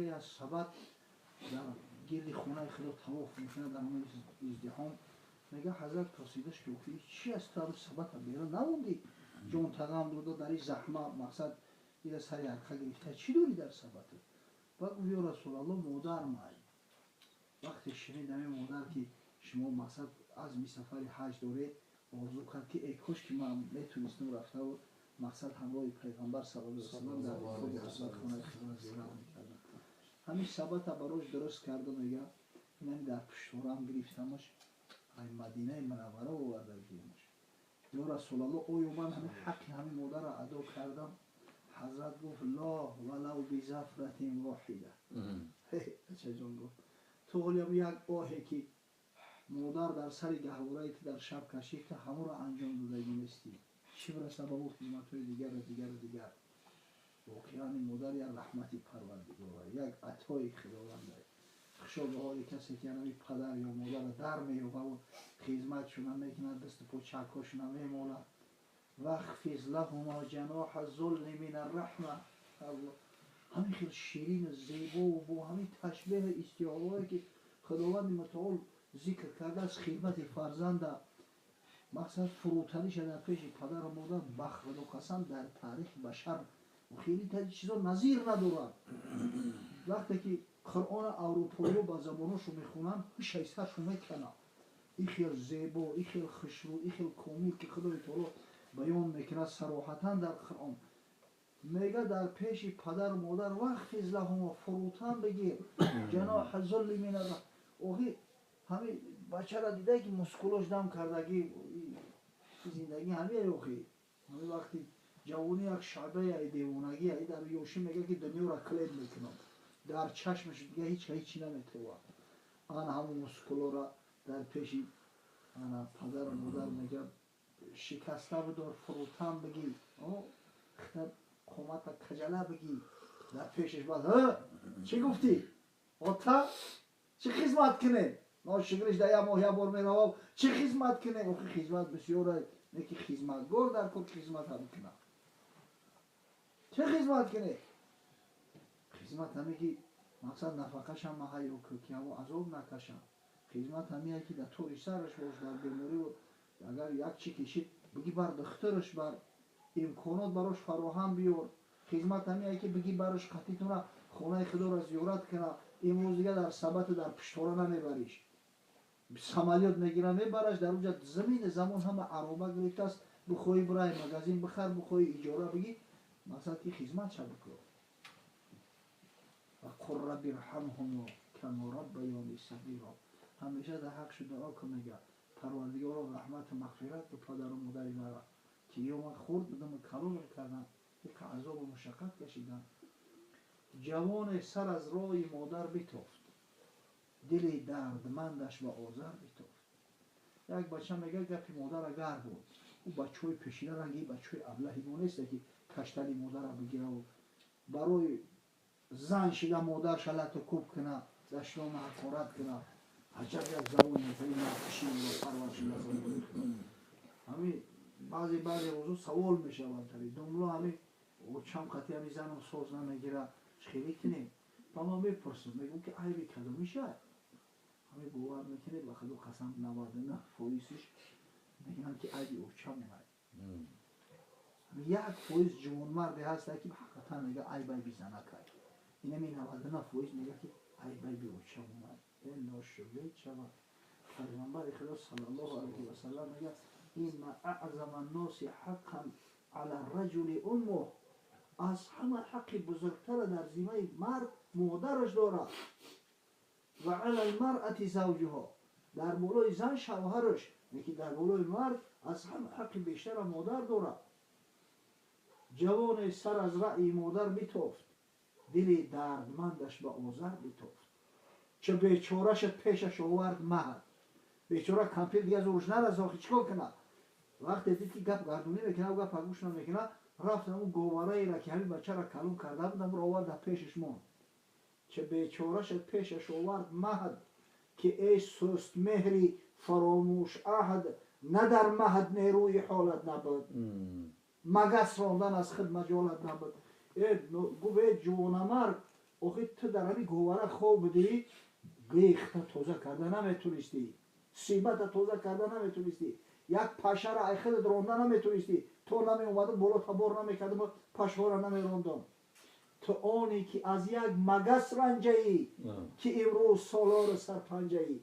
Мега, як сабат дар гирди хонаи Худо тавоф мекунад дар ҳамон издиҳом. Мега, ҳазрат пурсидаш, ки охи, чи аст, ту ҳамин сабата берун намондӣ, ҷон тағам дода дар ин заҳма, мақсад ира сари арқа гирифта, чӣ дорӣ дар сабата? Ба гуфт: «Ё Расулалло, модар май». Вақте шунид ҳамин модар, ки шумо, мақсад, азми сафари ҳаҷ доред, орзу кард, ки эй кош ки ман метонистам рафтаву, мақсад, ҳамроҳи Пайғамбар саллаллоҳу алайҳи васаллам дар худи ҳазрат хонаи Худо зиёрат мекардам. Ҳамин сабата барош дуруст карда, мега, инами дар пуштворам гирифтамаш, ай Мадинаи Мунаввара оварда гирмаш. Ё Расулалло, оё ман ҳамин ҳаққи ҳамин модарро адо кардам? Ҳазрат гуфт: «Ла валав бизафратин воҳида». Ачаҷон, гуфт, ту ҳолиам як оҳе, ки модар дар сари гаҳвораи ту дар шаб кашид, ту ҳамонро анҷом додагӣ нестӣ, чӣ бираса ба ӯ хизматҳои дигару дигару дигар. Воқеан, ин модар як раҳмати Парвардигора, як атои Худованда. Хушо ба ҳоли касе, ки анами падар ё модарро дар меёбаву хизматшона мекунад, дасту почакҳошона мемолад. Вахфиз лаҳума ҷаноҳа зулли мин арраҳма. Ҳамин хел ширину зебову бо ҳамин ташбеҳу истиорое, ки Худованди Мутаол зикр кардааст хидмати фарзанда, мақсад, фурӯтаниша дар пеши падару модар, ба Худо қасам, дар таърихи башар хеле чизо назир надорад. Вақте ки Қуръона аврупоиё ба забоношо мехонанд, ҳушай саршо меканад. И хел зебо, и хел хушрӯ, и хел комил, ки Худои Таоло баён мекунад сароҳатан дар Қуръон. Мега, дар пеши падару модар вахфиз лаҳума, фурӯтан бигир, ҷаноҳа зулли мина. Охи, ҳамин бачара дида, ки мускулош дам кардагӣ, зиндагӣ ҳамин. Охи, ҳамин вақти ҷавонӣ як шабея девонагӣ, дар ёшӣ мега, ки дунёро клеб мекунам, дар чашмаш дига ҳеч ҳечи наметова. Ана ҳамун мускулора дар пеши ана падару модар, мега, шикаста бидор, фурӯтан бигӣ, қомата каҷала бигӣ дар пешаш. Баъд чӣ гуфтӣ, ота? Чӣ хизмат кунем? Ношукриш дар як моҳ як бор меравам. Чӣ хизмат кунем? Охи, хизмат бисёр, неки хизматгор дар кор хизмат ҳам кунам. Чӣ хизмат кунем? Хизмат ҳаме, ки, мақсад, нафақашам маҳайё ку, ки ҳамо азоб накашам. Хизмат ҳамие, ки дар тори сараш бош, дар беморӣ агар як чӣ кишид, биги бар духтураш бар, имконот барош фароҳам биёр. Хизмат ҳамие, ки биги барош қатитуна хонаи Худоро зиёрат куна. Имрӯз дига дар сабату дар пуштора намебариш, самолёт мегира, мебараш. Дар уҷа замини замон ҳама ароба гирифтааст. Бихоҳӣ, бирай магазин бихар, бихоҳӣ, иҷора бигӣ. Мақсад, ки хизмат ша бикун. Ва қур рабби ирҳамҳумо кама раббаёни сағиро. Ҳамеша дар ҳақшу дуо кун. Мега, Парвардигоро, раҳмату мағфират ку падару модари мара, ки ё ман хурд будам, калонам кардам, ика азобу мушаққат кашидам. Ҷавоне сар аз роҳи модар битофт, дили дардмандаш ба озар битофт. Як бача, мега, гапи модара гар буд. Ӯ бачаҳои пешина ранги бачаҳои аблаҳи мо несте, ки каштани модара бигираву барои зан шида модарша лату кӯб куна, даштона ҳақорат куна. Аҷаб як замони парваршида. Ҳамин баъзе баъзе рӯзо савол мешавад тари домло: ҳамин очам қати ҳами занам соз намегира, хеле кунем? Ба ман мепурсад, мегӯм, ки айби кадомиша? Ҳамин бовар мекунед, ба Худо қасам, 99 фоизиш мегӯянд, ки айби очамонай. 1% ҷавонмарде ҳаста, ки ҳақиқатан мега, айб айби занакай. Инами 99% мега, ки айб айби очамонай. Э, ношукрӣ чава? Пайғамбари Худо саллаллоҳу алайҳи васаллам мега: «Инна аъзама нноси ҳаққан ала раҷули уммуҳ». Аз ҳама ҳаққи бузургтара дар зиммаи мард модараш дорад. Ва ала лмаръати завҷуҳо, дар болои зан шавҳараш. Лекин дар болои мард аз ҳама ҳаққи бештара модар дорад. Ҷавоне сар аз раъи модар битофт, дили дардмандаш ба озар битофт. Чо бечорашат пешаш овард маҳд, бечора кампир дига зӯрш нараса. Охи, чӣ кор кунад? Вақте дид, ки гап гардонӣ мекунад, гап гӯш намекунад, рафт, ҳамун говараеро, ки ҳамин бачаро калон карда буд, амро овард, дар пешаш монд. Ча бечорашат пешаш овард маҳд, ки эй сустмеҳри фаромӯш аҳд, на дар маҳд нерӯи ҳолат набуд, магас рондан аз худ маҷолат набуд. Э, гуфт: «Э, ҷавонамард». Охи ту дар ҳамин говара хоб будӣ, гехта тоза карда наметонистӣ, сибата тоза карда наметонистӣ, як пашара ай худат ронда наметонистӣ, то намеомадам боло табор намекардам, пашҳоро намерондам. Ту оне ки аз як магас ранҷаӣ, ки имрӯз солори сарпанҷаӣ.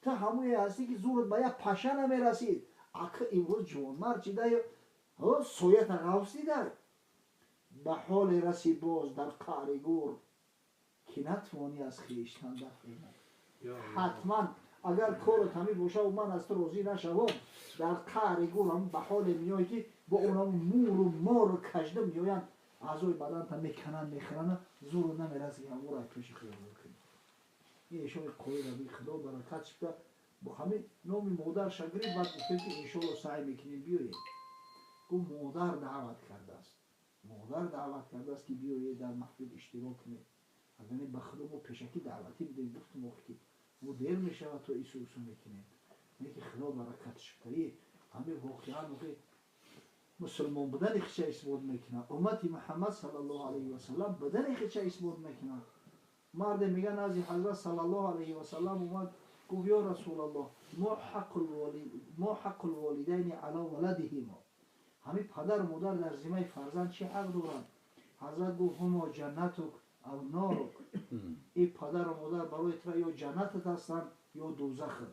Ту ҳамое ҳастӣ, ки зурат ба як паша намерасид, ака имрӯз ҷавонмард шидаю соята ғафс дидай. Ба ҳоле раси боз дар қаъри гур, ки натвонӣ аз хештан дафъе намуд. Ҳатман агар корот ҳамин бошаву ман аз ту розӣ нашавам, дар қаъри гур ҳам ба ҳоле меоӣ, ки бо онам муру мору кажда меоянд, аъзои баданта мекананд, мехӯранд, зуру намераси ки ҳаморо ай пеши худо кунӣ. Ин эшони қоил аби Худо баракат шуда, бо ҳамин номи модарша гирифт. Баъд гуфтем, ки иншоалло саъй мекунем, биёем. Гуфт, модар даъват кардааст, модар даъват кардааст, ки биёед, дар маҳфил иштирок кунед. Агар не, ба Худо мо пешакӣ даъватӣ будем, гуфтем охи, ки мо дер мешавад, то ису усу мекунем. Не ки Худо баракат шудаи ҳамин воқеан охи мусулмон будани хича исбот мекунад, уммати Муҳаммад саллаллоҳу алайҳи васаллам будани хича исбот мекунад. Марде, мега, назди Ҳазрат саллаллоҳу алайҳи васаллам омад, гуфт: «Ё Расулаллоҳ, мо ҳаққу лволидайни ала валадиҳимо?» Ҳамин падару модар дар зиммаи фарзанд чӣ ҳақ доранд? Ҳазрат гуфт: «Ҳумо ҷаннатук ав норук». Ин падару модар барои тура ё ҷаннатат ҳастанд, ё дӯзахат,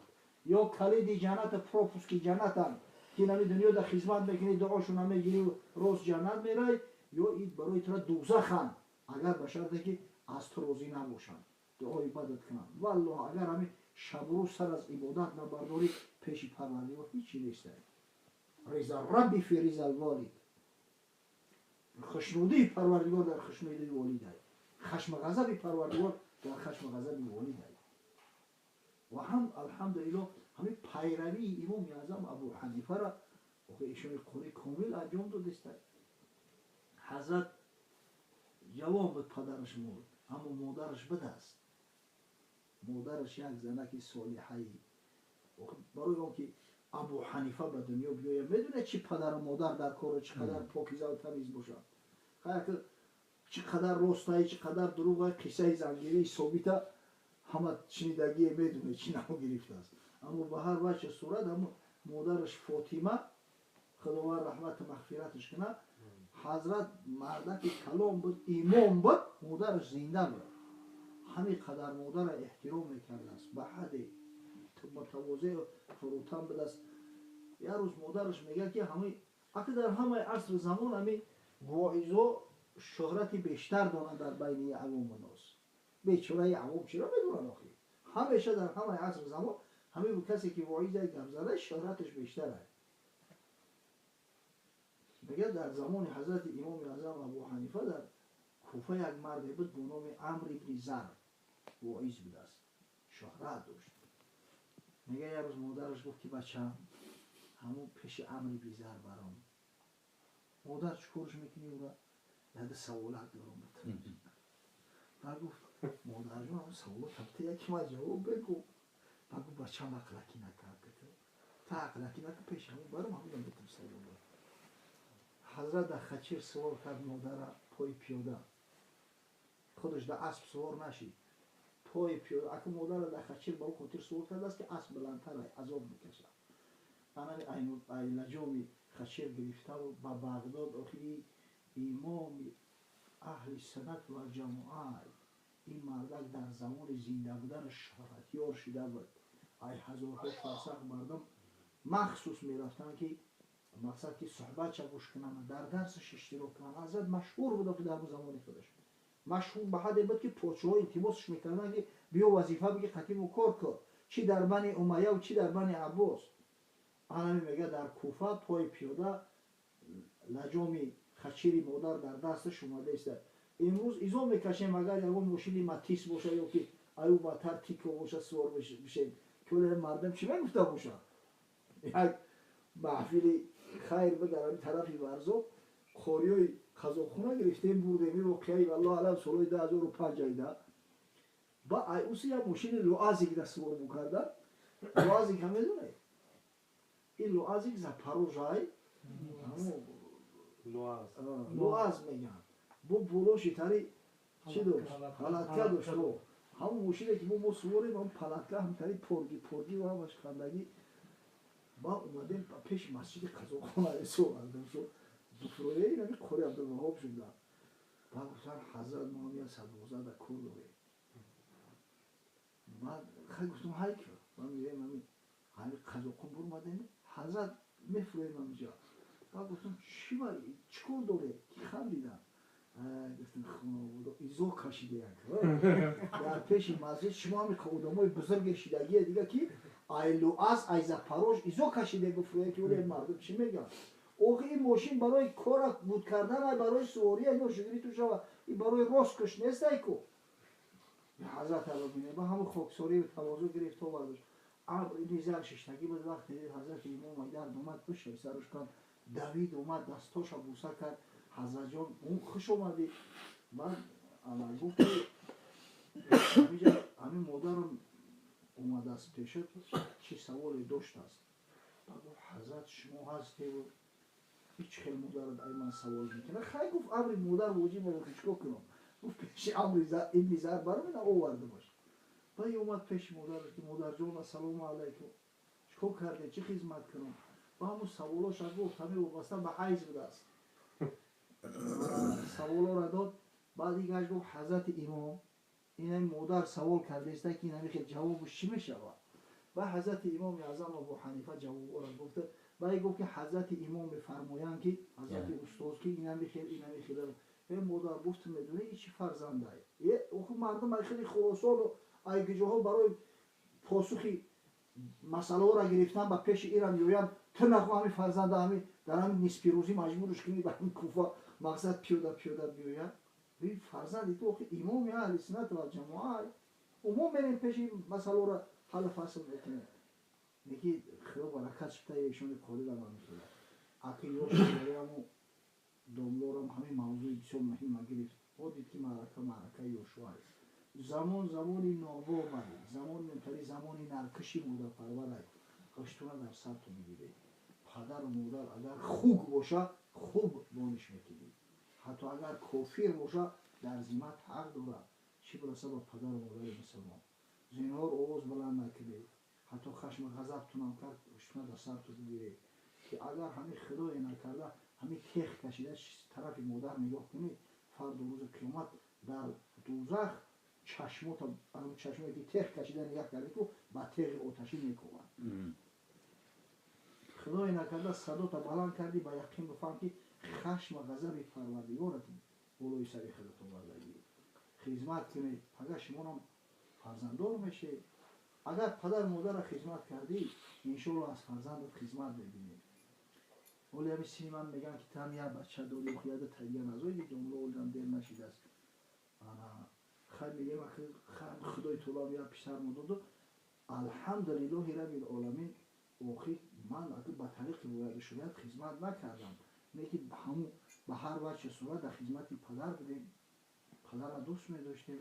ё калиди ҷанната, пропуски ҷаннатанд, ки нами дунёда хизмат мекунӣ, дуошона мегирӣ, рост ҷаннат мерай, ё ин барои тура дӯзаханд, агар ба шарте ки аз ту розӣ набошанд, дуои бадат кунанд. Валлоҳ, агар ҳамин шабрӯз сар аз ибодат набардорӣ, пеши Парвардигор ҳичи нестай. Риза рабби фи ризал волид, хушнудии Парвардигор дар хушнудии волидай, хашма ғазаби Парвардигор дар хашма ғазаби волидай. Ва ҳам, алҳамдулиллоҳ, ҳамин пайравии Имоми Аъзам Абу Ҳанифара ишони қори комил анҷом додистай. Ҳазрат ҷавон буд, падараш мурд, аммо модараш будааст. Модараш як занаки солиҳаи. Барои он ки Абу Ҳанифа ба дунё биёяд, медонед, чӣ падару модар дар кору чӣ қадар покизаву тамиз бошанд. Чӣ қадар ростае, чӣ қадар дурӯға, қиссаи зангирии собита ҳама шунидагие, медонед, чӣ намо гирифтааст. Аммо ба ҳар вачҳи сурат, ҳамо модараш Фотима, Худованд раҳмату мағфираташ кунад, ҳазрат мардаки калом буд, имом буд, модараш зинда буд. Ҳамин қадар модара эҳтиром мекардааст, ба ҳадде мутавозеъ, фурӯтан будааст. Як рӯз модараш мегӯяд, ки ҳамин ака дар ҳамаи асру замон ҳамин воизо шӯҳрати бештар доранд дар байни авому нос. Бечораи авом чиро медонанд охи? Ҳамеша дар ҳамаи асру замон ҳамин касе ки воиза, гапзада, шӯҳраташ бештар аст. Мегӯяд, дар замони ҳазрати Имоми Аъзам Абу Ҳанифа дар Куфа як марде буд бо номи Амр ибни Зар, воиз будааст, шӯҳрат дошт. Мега, як рӯз модараш гуфт, ки бачам, ҳамун пеши Амр ибни Зар баром. Модар, чӣ корш мекунӣ ура? Яде саволак дорам. Ба гуфт: «Модарҷон, ҳамун саволот табта яки ман ҷавоб бегу». Ба гуфт: «Бачам, ақлакӣ накард, та ақлакӣ накард, пеши ҳамун баром, ҳамун битам савол». Ҳазрат дар хачир сувор кард модара, пои пиёда, худаш дар асп сувор нашид, пои пиёда. Ака, модара дар хачир ба ӯ хотир сувор кардааст, ки асп баландтар, азоб мекашад. Анами айлаҷоми хачир гирифтаву ба Бағдод. Охири имоми аҳли суннат ва ҷамоа, ин мардак дар замони зинда буданаш шӯҳратёр шида буд. Ай ҳазорҳо фарсах мардум махсус мерафтанд, ки мақсад ки суҳбатша гӯш кунанд, дар дарсаш иштирок кунанд. Ҳазрат машҳур буда, ки дар замони худаш машҳур ба ҳадде буд, ки подшоҳо илтимосш мекарданд, ки биё, вазифа биги, қатиму кор кун, чӣ дар Бани Умайяву чӣ дар Бани Аббос. Анами мега, дар Куфа пои пиёда, лаҷоми хачири модар дар дасташ омада иста. Имрӯз изо мекашем, агар ягон мошини Матис боша ё ки аю батар Тико боша, сувор бишем, ки оле мардам чӣ мегуфта бошад? Як маҳфили хайр ба дар ҳамин тарафи Варзоб қориёи қазоқхона гирифтем, бурдем. Ин воқеаи, валлоҳ алам, солҳои 2005 айда. Ба айуси як мошини Луазик да сувор мекардан. Луазик ҳам медонед, ин Луазик Запорожай, луаз мегӯянд, бо болоши тари Чӣ дошт? Палатка дошт. Ҳамон мошине ки мо суворем, ҳамон палатка ҳамтари порги порги ва ҳамаш хандагӣ. Ба омадем ба пеши масҷиди Қазоқхон исо дуфроя инами Қори Абдулваҳоб шуда. Ба гуфтан, ҳазрат, мо ҳам як 112 да кор дорем. Баъд хай гуфтам, ҳай ки ман мегӯям, ҳами Қазоқхон бурмадем, ҳазрат, мефурӯем ҳамиҷа. Баъд гуфтам, чӣ чӣ кор доре? Ки хандидам. Гуфтам, худо, изо кашида як дар пеши масҷид, шумо ҳами одамои бузурге шидагие дига, ки айлу аз ай Запорож изо кашиде, гуфт, ки оре, мардум чӣ мегӯянд? Охи, ин мошин барои кора буд кардан, ай барои сувория, ино шугри ту шава, ин барои роскошь нест, ай ку ҳазрат бибине. Ба ҳамун хоксорию тавозӯ гирифт, овардаш. Низар шиштагӣ буд. Вақте ҳазрати имом айдар омад, бишай саруш кан, давид омад, дастоша буса кард: ҳазратҷон, хуш омадӣ. Баъд ана гуфт, ҳамин модарам омадааст пешат, чӣ саволе доштааст. Баъд гуфт, ҳазрат, шумо ҳастеву ҳеҷ хел модарат ай ман савол мекунад. Хай, гуфт, амри модар воҷиб, чикор кунам? Гуфт, пеши амри ибни зар баромена овардамаш. Баъд омад пеши модараш, ки модарҷон, ассалому алайкум, чикор карде, чӣ хизмат кунам? Ба ҳамун саволоша гуфт, ҳамин вобаста ба ҳайз будааст, саволоро дод. Баъд дигаш гуфт, ҳазрати имом, ин модар савол кардаиста, ки ин ҳамин хел ҷавобаш чӣ мешавад? Ба ҳазрати имоми аъзам Абу Ҳанифа ҷавобора гуфта. Баъд гуфт, ки ҳазрати имом мефармоянд, ки ҳазрати устоз, ки инами хел, инами хел. Э, модар, гуфт, медонӣ, ин чӣ фарзандае? Э, охи, мардум ай хеле Хуросону ай гиҷоҳо барои посухи масъалаҳоро гирифтан ба пеши ира меоянд. Ту нахо ҳамин фарзанда ҳами дар ҳамин нисфирӯзӣ маҷбурш кунӣ, ба ҳамин Куфа мақсад пиёда пиёда биёяд. Бин, фарзанди ту охи имоми аҳли суннат вал ҷамоа. Умум мерем пеши масъалаҳоро ҳаллу фасл мекунем. Неки худо баракат шута, эшони қорира ман мехӯрад. Аки ёшаму домлорам ҳамин мавзӯи бисёр муҳима гирифт. О, дид, ки маърака маъракаи ёшуа аст. Замон замони нобобай, замон мемтари замони наркиши модарпарварай. Гаштуна дар сарту мегиред. Падару модар агар хук боша, хуб дониш мекунӣ, ҳатто агар кофир боша, дар зимат ҳақ дорад. Чӣ бираса ба падару модари мусулмон. Зинҳор овоз баланд накунед, ҳатто хашми ғазабтунам кард, гаштуна дар сарту бигиред, ки агар ҳамин худое накарда ҳамин тех кашида тарафи модар нигоҳ кунӣ, фарду рӯзи қиёмат дар дузах чашмота, чашмое ки тех кашида нигаҳ кардӣ ку, ба теғи оташӣ мекобад. Худое накарда садота баланд кардӣ, ба яқин бифаҳм, ки хашма ғазаби Парвардигорат болои сари худат овардагӣ. Хизмат кунед, пага шумонам фарзанддор мешед. Агар падар модарра хизмат кардӣ, иншоалло аз фарзандат хизмат мебинӣ. Оли ҳами сини ман мегӯянд, ки тан як бача дорӣ, охи яда тайя назоиди домло, олам дер нашидааст. Ана хай мегӯем, худои таолам як писармо доду, алҳамдулиллоҳи раббил оламин. Охир ман агар ба тариқи бояду шояд хизмат накардам, леки ҳамун ба ҳар вачҳи сурат дар хизмати падар будем, падарра дӯст медоштем.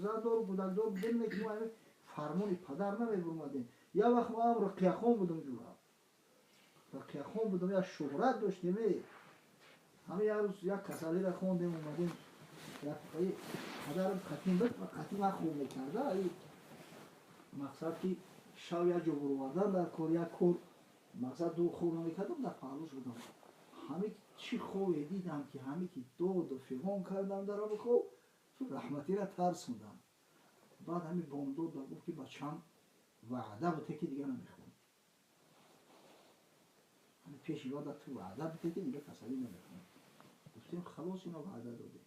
Зандору кӯдакдор будем, леки мо ҳамин фармони падар намебурмадем. Як вақт мо ҳам руқияхон будум, ҷура руқияхон будум, як шӯҳрат доштем. Е, ҳамин як рӯз як касалиро хондем, омадем, падарам қатин буд ва қатин ман хоб мекарда. Мақсад ки шав як ҷо буровардан дар кор, як кор, мақсад ду хоб намекардам, дар паҳлӯш будам. Ҳами чӣ хобе дидам, ки ҳами ки доду фиғон кардам дар ҳами хоб, раҳматира тарсондам. Баъд ҳами бомдод ба гуфт, ки бачам, ваъда буте, ки дига намехонӣ. Ҳами пеши вада ту ваъда буте, ки дига касалӣ намехонӣ. Гуфтем, халос, ина ваъда додем.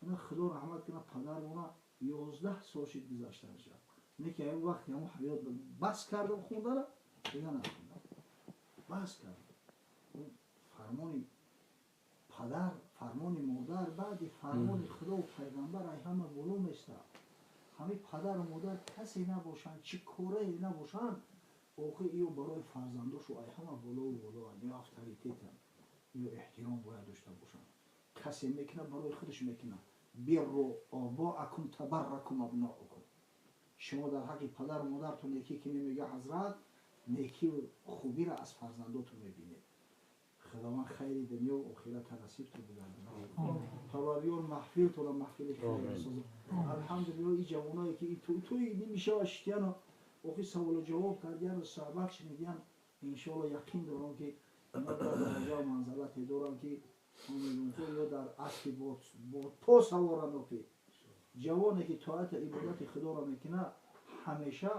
Ина худо раҳмат кунад падармона, 11 сол шид гузаштанаша. Не ки ҳамин вақти ҳамон ҳаёт бас кардам хондана, дига нахондам, бас кардам. Фармони падар, фармони модар баъди фармони худову пайғамбар ай ҳама боло места. Ҳамин падару модар касе набошанд, чӣ корае набошанд, охир ё барои фарзандошу ай ҳама болову болоанд, ё авторитетанд, ё эҳтиром бояд дошта бошанд. Касе мекунад, барои худаш мекунад. Бирру обоакум табарракум абноукум. Шумо дар ҳаққи падару модартон некӣ кунед, мега ҳазрат, некиву хубиро аз фарзандотон мебинед. Худованд хайри дунё ва охират насиб ту бигардонад. Парвардигор маҳфил туро маҳфили хайр созад. Алҳамдулиллоҳ, ин ҷавоное ки туи нимишава шитяну охи саволу ҷавоб кардияну суҳбат шунидиян, иншоалло, яқин дорам, ки ино дар дараҷа ва манзалате доранд, ки ё дар аспи бодпо саворанд. Охи ҷавоне ки тоату ибодати худоро мекунад, ҳамеша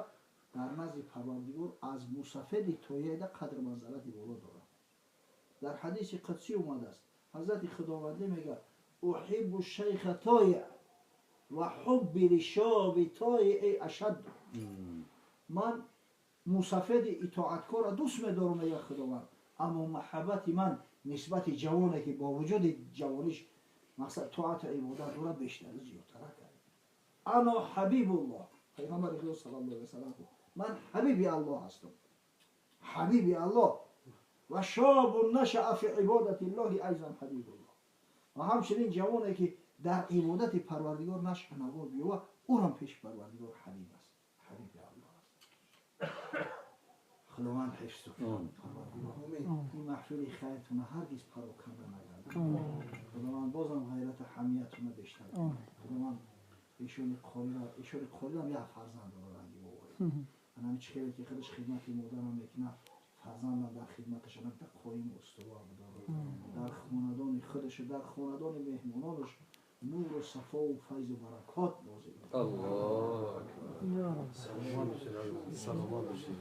дар назди Парвардигор аз мусафеди тоеда қадр манзалати боло дорад. Дар ҳадиси қудсӣ омадааст, ҳазрати Худовандӣ мегӯяд: أحب الشيخ الطائع وحبي للشاب الطائع أشد. Ман мусафеди итоаткорро дӯст медорам, мегӯяд Худованд, аммо маҳаббати ман нисбати ҷавоне, ки бо вуҷуди ҷавониш мақсад тоату ибодат дорад, бештару зиёдтара кард. أنا حبيب الله. Пайғамбари Худо صلى الله عليه وسلم: ман ҳабиби Аллоҳ ҳастам, ҳабиби Аллоҳ. وشاب نشأ في عبادة الله أيضا حبيب الله. Ва ҳамчунин ҷавоне, ки дар ибодати Парвардигор нашъа наво биёва, ӯрам пеши Парвардигор ҳабиб аст, ҳабиби Аллоҳ аст. Худованд ҳифзту кунад. Парвардигор ин маҳфили хайртуна ҳаргиз пароканда нагардад. Худованд бозам ғайрату ҳамиятуна бештар кунад. Худованд эшони қорира, эшони қорирам як фарзанд дорад, ранги бобои анами чӣ хеле ки худаш хидмати модарам мекунад, фарзандам дар хидматаш анамта қоим устувор бидорад. Дар хонадони худашу дар хонадони меҳмононаш нуру сафову файзу баракот нозил. Аллоҳу акбар. Саломат бошед, саломат бошед.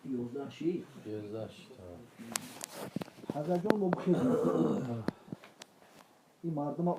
11 ши. 11 ши. Ҳазратҷон, бо бихезем, ин мардума.